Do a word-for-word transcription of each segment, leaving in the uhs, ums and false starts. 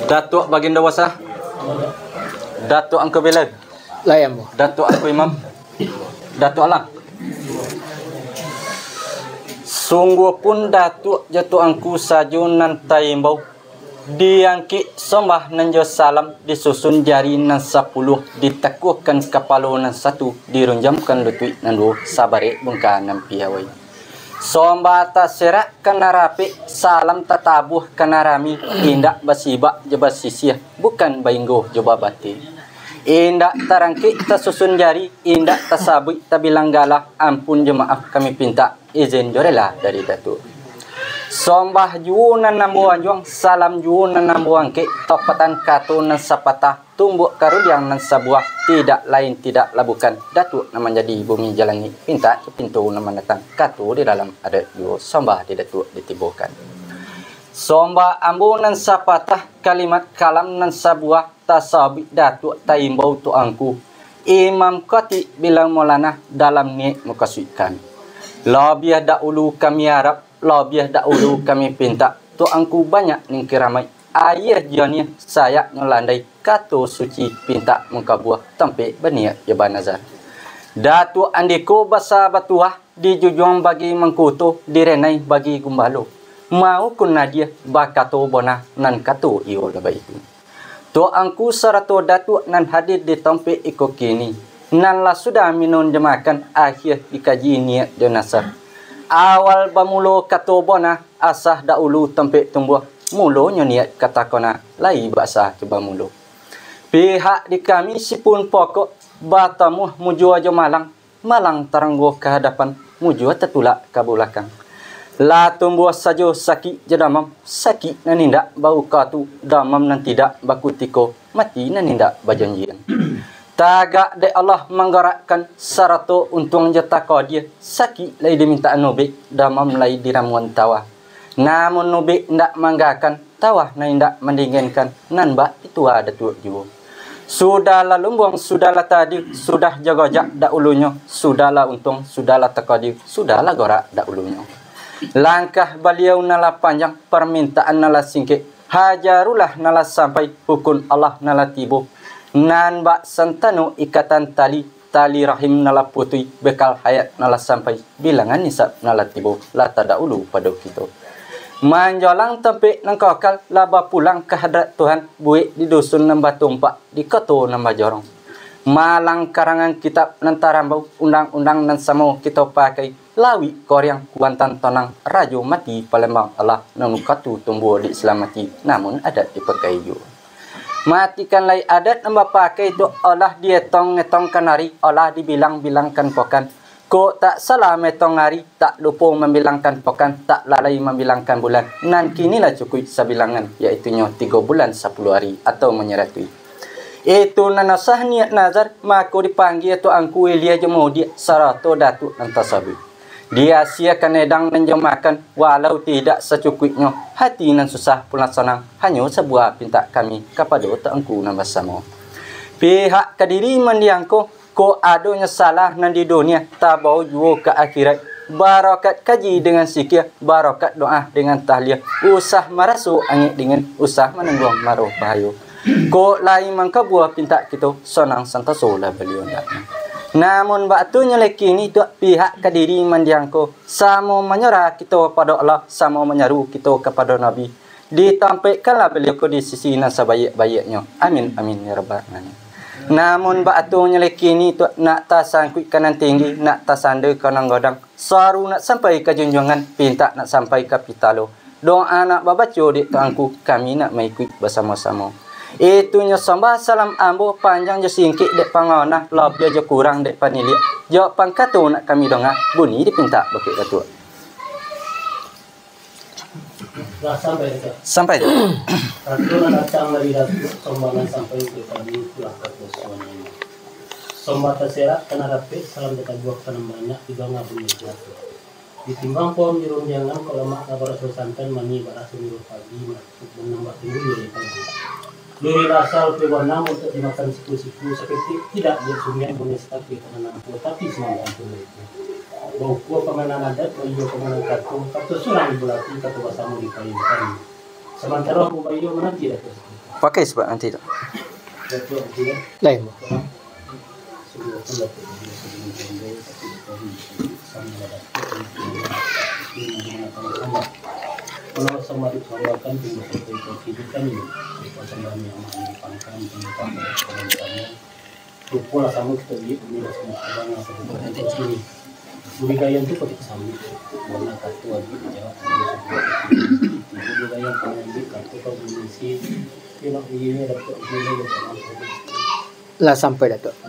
Datuak Baginda Wasa, Datuak Angku Bilal, Lai ambo. Datuak Angku Imam, Datuak Alang. Sungguahpun Datuak jo Tuangku sajo nan taimbau, diangkik sombah nan jo salam, disusun jari nan sapuluah, ditakuahkan kapalo nan satu, dirunjamkan lutuik nan duo, sabarek bungka nan piawai. Sombah taserak ka nan rapek, salam tatabuah ka nan rami, indak basibak jo basisiah, bukan bainggo jo babateh. Indak tarangkek tasusun jari, indak tasabuik tabilang galah, ampun jo maaf kami pintak, izin jo rela dari Datuak. Sombah juo nan ambo anjuang, salam juo nan ambo angkek, topatan kato nan sapatah, tumbuak karudiang nan sabuah, tidak lain tidaklah bukan, Datuak nan manjadi bumi jo langik, pintak jo pintu nan mandatang, kato di dalam adat juo, sombah di Datuak ditibokan. Sombah ambo nan sapatah, kalimat kalam nan sabuah, tasabuik Datuak taimbau Tuangku, Imam Khatib Bilal Maulana dalam niaik mukasuik kami. Labiah dahulu kami arap, labiah dahulu kami pintak, Tuangku banyak ning kiramaik, Ayah janiah sayaknyo landai, kato suci pintak mangkabuah tampek baniaik jo banazar. Datuak andiko basa batuah, dijujuang bagi mangkuto, direnai bagi gumbalo. Maukun nadiah bakato bona nan kato iyo lah baitu. Tuangku sarato Datuak nan hadir di tampek iko kini, nan lah sudah minun jo makan, akhia dikaji niaik jo nasar. Awal bamulo kato bona, asah dahulu tampek tumbuah, mulonyo niaik ka takona, lai baasah jo bamulo. Pihak di kami sipun pokok, batamuah mujua jo malang, malang taranggo ka hadapan, mujua tatulak ka bulakang. Lah tumbuah sajo sakik jo damam, sakik nan indak bauka tu, damam nan tidak bakutiko, mati nan indak bajanjian. Tagak dek Allah manggarakkan, sarato untuang jo takadia, sakik lai dimintaan ubek, damam lai diramuan tawa. Namun ubek indak maanggakan, tawa nan indak mandinginkan, nan bak ditua Datuak juo. Sudahlah lumbuang, sudahlah tadia, sudah jo gojak dahulunyo, sudahlah untuang, sudahlah takadia, sudahlah gorak dahulunyo. Langkah baliau nan lah panjang, parmintaan nan lah singkek, hajarullah nan lah sampai, hukun Allah nan lah tibo, nan bak santano ikatan tali, tali rahim nan lah putuih, bekal hayat nan lah sampai, bilangan hisab nan lah tibo, lah tadahulu pado kito. Manjolang tampek nan kakal, lah bapulang ka hadrat Tuhan, buek di dusun nan batumpak, di koto nan bajorong. Malang karangan kitab nan tarambau, undang-undang nan samo kito pakai, lawik koriang kuantan tonang, rajo mati Palembang alah, nan ukatu tumbuah di Islam mati, namun adat dipakai juo. Matikan lai adat nan bapakai tu, alah dietong-etongkan ari, alah dibilang-bilangkan pokan. Kok tak salah metong ari, tak lupo mambilangkan pokan, tak lalai mambilangkan bulan. Nan kini lah cukuik sabilangan, yaitunyo tigo bulan sapuluah ari atau manyaratuih. Itu nan sah niat nazar, mako dipanggia Tuangku Elia jo Mudiak, sarato Datuak nan tasabuik. Diasiakan edang nan jo makan, walau tidak sacukuiknyo, hati nan susah pulang sanang, hanyo sabuah pintak kami kapado Tuangku nan basamo. Pihak ka diri mandiang ko, kok adonyo salah nan di dunia, tabao juo ka akhirat. Barokat kaji dengan sikir, barokat doa dengan tahliah, usah maraso angek dingin, usah manangguang maro bahayo. Kok lai mangkabuah pintak kito, sonang santoso lah baliau ndak. Namun bak tu nyo lai kini tu pihak ka diri mandiang ko, samo manyarah kito kapado Allah, samo manyaru kito kapado Nabi. Ditampekkanlah baliau ko di sisi nan sabaiak-baiaknyo. Amin, amin, ya rabbal alamin. Namun bak tu nyo lai kini tu nak tasangkuik ka nan tinggi, nak tasanda ka nan godang. Saru nak sampai ka junjuangan, pintak nak sampai ka pitalo. Doa nak babaco dek Tuangku, kami nak maikuik basamo-samo. Itunyo sambah salam ambo, panjang jo singkek dek pangonah, labiah jo kurang dek paniliak. Jawab pangkato nak kami donga, bunyi dipintak bakeh Datuak. Lah sampai, Datuak. Sampai. Kato nan datang dari Datuak, sambah nan sampai untuak kami, pulang ka kuaso nan. Sambah taserak ka nan rapek, salam tatabuah ka nan banyak, didonga bunyi Datuak. Ditimbang pohon di rundiangan, kok lamak ka baraso santan, manih baraso niro padi, manambah tumbuah dari padi. Luri rasa rupai warna, untuak dimakan siku-siku, saketek tidak buek sumian, bunyi sakapih tanah nampo, tapi samalam pun itu. Baukua pamanan adat, baiyo pamanan kato, kato surang dibulati, kato basamo dipayuangkan. Samantaro ambo bayo mananti, Datuak. Pakai sabab nanti tu. Datuak, Datuak. Lain, Ambo. Lupo lah samo kito baiak, bumi lah samo kabang, lah samo kito baiak. Budi Gayuang tu kok disambuik, bana kato agiah dijawab, budi Gayuang ka maambiak kato ka budi Isi, iyo nak baiak, Datuak, baiak, Datuak. Lah sampai, Datuak.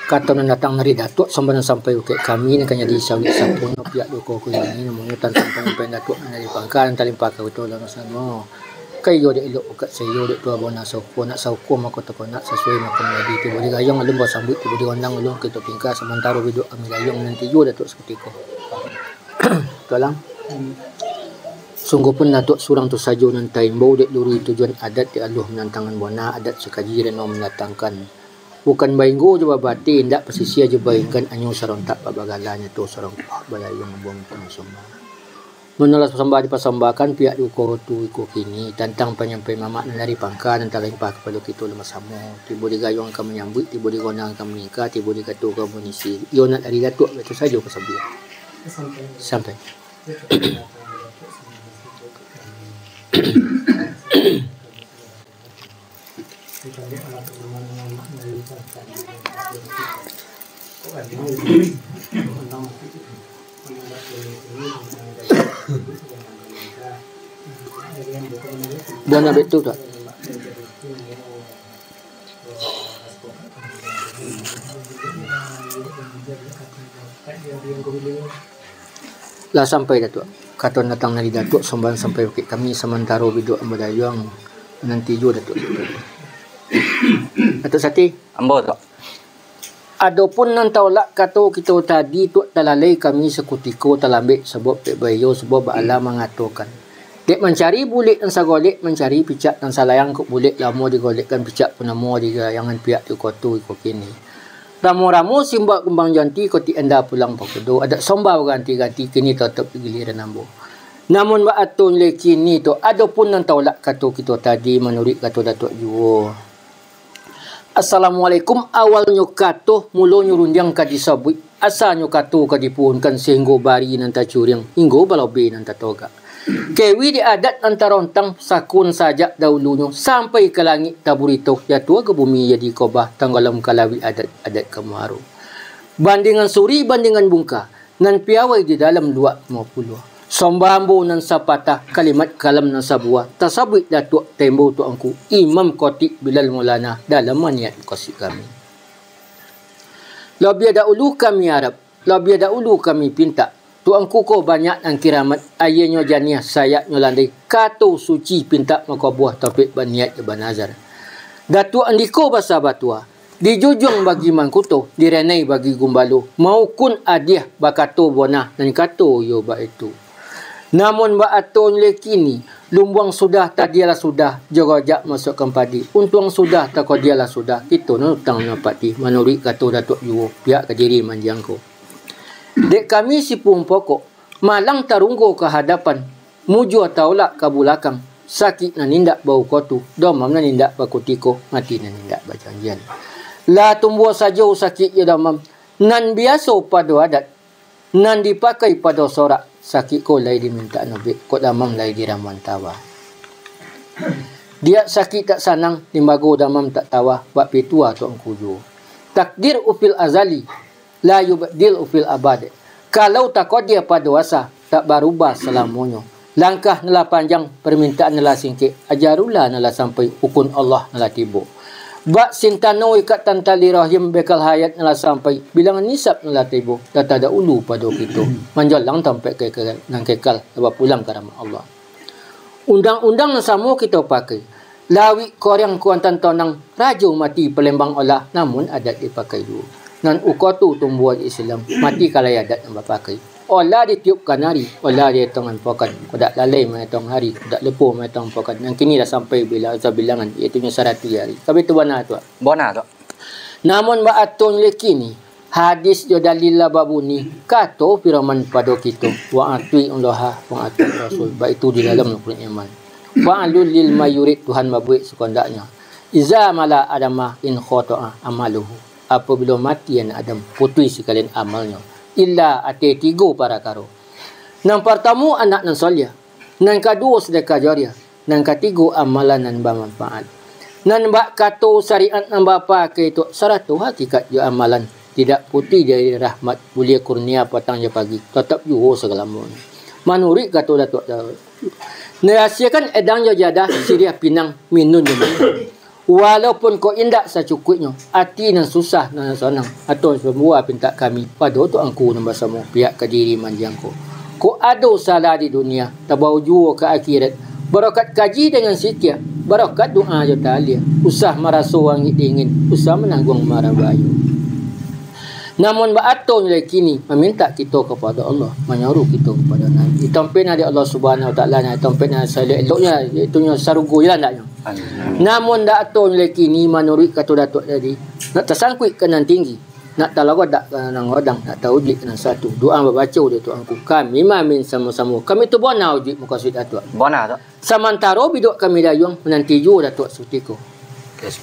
Kato nan datang dari Datuak, sambah nan sampai ukek kami, nan ka jadi sawik sapuno pihak duko ko ini, namonyo tantang panyampaian Datuak nan dari pangka, nan talimpah ka kito lah samo. Ka iyo dek elok ukek saiyo, dek tuo bona sauko, nak sauko mako takonak, sasuai mako manjadi. Tibo di gayuang alun basambuik, tibo di gondang alun kito pingka, samantaro biduak kami gayuang nan tigo Datuak sakutiko. Tualang. Sungguahpun Datuak surang tu sajo nan taimbau, dek luruih tujuan adat, dek aluah manantangan bona, adat sakaji rano mandatangkan. Bukan bainggo jo babateh, indak pasisia jo bainggan, anyo sarontak babagala, nyato surang kuah balayuang buang tang sumba. Manolah sambah dipasambahkan pihak duko tu iko kini, tantang panyampaian mamak nan dari pangka, nan talimpah kapado kito lah basamo. Tibo di gayuang ka manyambuik, tibo di gondang ka maningka, tibo di kato ka manisi. Iyo nak dari Datuak, baitu sajo ka sabuik. Sampai. Buah nak betul tak? Lah sampai, Datuak. Kato datang dari Datuak, sambah sampai ukek kami, samantaro biduak ambo dayuang, nan tigo Datuak. Datuak Sati. Ambo tu. Adopun nan taulak kato kito tadi, Tuak, talalai kami sakutiko talambek, sabab pek baiyo, sabab baalah mangatokan. Dek mancari bulek nan sagolek, mancari picak nan salayang, kok bulek lamo digolekkan, picak pun lamo digayangan pihak di koto iko kini. Ramo-ramo simbak kumbang janti, kotik enda pulang pakudo, adat somba baganti-ganti, kini totop di giliran ambo. Namun baatonyo lai kini tu, adopun nan taulak kato kito tadi, manuruik kato Datuak juo. Assalamualaikum, awalnyo kato, mulonyo rundiang ka disabuik, asanyo kato ka dipuhunkan, sahinggo bari nan tacuriang, hinggo balobe nan tatogak. Kewi di adat nan tarontang, sakun sajak dahulunyo, sampai ka langik taburito, jatuah ka bumi jadi kobah, tanggalam ka lauik adat, adat ka muaro. Bandiangan suri, bandiangan bungka, nan piawai di dalam luak limo puluah. Somba ambo nan sapatah, kalimat kalam nan sabuah, tasabuik Datuak Tembo Tuanku, Imam Kotib Bilal Maulana, dalam maniat mukasuik kami. Labiah dahulu kami arap, labiah dahulu kami pintak, Tuanku ko banyak nan kiramat, aianyo janiah, sayaknyo landai, kato suci pintak mako buah, tampek baniat jo banazar. Datuak andiko basa batua, dijujuang bagi mangkuto, direnai bagi gumbalo, maukun adiah bakato bona, nan kato iyo baitu. Namun baatonyo lai kini, lumbuang sudah, tadialah sudah, jo rojak masuakkan padi, untuang sudah, takodialah sudah, kito nan utang nan pati, manuruik kato Datuak juo, pihak Kadiri manjangko. Dek kami sipuang pokok, malang tarunggo ka hadapan, mujua taulak ka bulakang, sakik nan indak baukotu, domam nan indak bakutiko, mati nan indak bajanjian. Lah tumbuah sajo sakik jo domam, nan biaso pado adat, nan dipakai pado sorak, sakik ko lai dimintak nobek, kok domam lai diramuan tawa. Diak sakik tak sanang, limbago domam tak tawa, bak pitua Tuanku juo. Takdir ufil azali, la yubdil ufil abad. Kalau takodia pado asa, tak barubah salamonyo. Langkah nan lah panjang, parmintaan nan lah singkek, ajarullah nan lah sampai, ukun Allah nan lah tibo. Bak sintano ikatan tali rahim, bekal hayat nan lah sampai, bilangan nisab nan lah tibo, lah tadahulu pado kito, manjalang tampek ke, ke, nan kekal, lah bapulang ka rahmat Allah. Undang-undang nan samo kito pakai, lawik koriang kuantan tonang, rajo mati Palembang olah, namun adat dipakai juo. Nan ukotu tumbuah di Islam, mati kalai adat nan bapakai. Olah ditiup kanari, olah dietong pokan. Kok dak lalai maetong hari, kok dak lupo maetong pokan. Nan kini lah sampai bila usa bilangan, iyotu nyo saratuih ari. Kabeh tu bana tu. Bona tu. Namun baatonyo lai kini, hadis jo dalil lah babuni, kato Firaun pado kito, "Wa atiullaha, wa atiur rasul." Baitu di dalam Rukun Iman. Fa'alul lil mayurid, Tuhan babuek sakandaknyo. Iza mala adama in khoto'a amaluhu. Apabilo mati anak Adam, putuih sakalian amalnyo. Illa ati tigo parakaro. Nan partamo anak nan saliah. Nan kaduo sadakah jariah. Nan katigo amalan nan bamanfaat. Nan bak kato syariat nan bapakai tu sarato hakikat jo amalan. Tidak putuih dari rahmat, buliah kurnia patang jo pagi, tatap juo sagalamonyo. Manuruik kato Datuak Daud. Narasiakan edang jo jadah, siriah pinang, minun jo minun. Walaupun kok indak sacukuiknyo, ati nan susah, nan sanang, atau sambua pintak kami, pado tu angku nan basamo, pihak ka diri manjangko. Kok ado salah di dunia, tabao juo ka akhirat. Barokat kaji dengan sikia, barokat doa jo talia. Usah maraso angik dingin, usah manangguang mara bayu. Namun baatonyo lai kini, mamintak kito kapado Allah, manyaru kito kapado Nabi. Itompek nan di Allah Subhanahu Wa Taala, itompek nan saelok-eloknyo, itunyo sarugo je lah andaknyo. Amin. Namun baatonyo lai kini, manuruik kato Datuak tadi, nak tasangkuik ka nan tinggi, nak talagodak ka nan godang, nak taujuik ka nan satu. Doa babaco dek Tuanku, kami mamin samo-samo. Kami tu bona ujuik mukasuik Datuak. Bona, Tok. Samantaro biduak kami dayuang, mananti juo Datuak sutiko. Yes.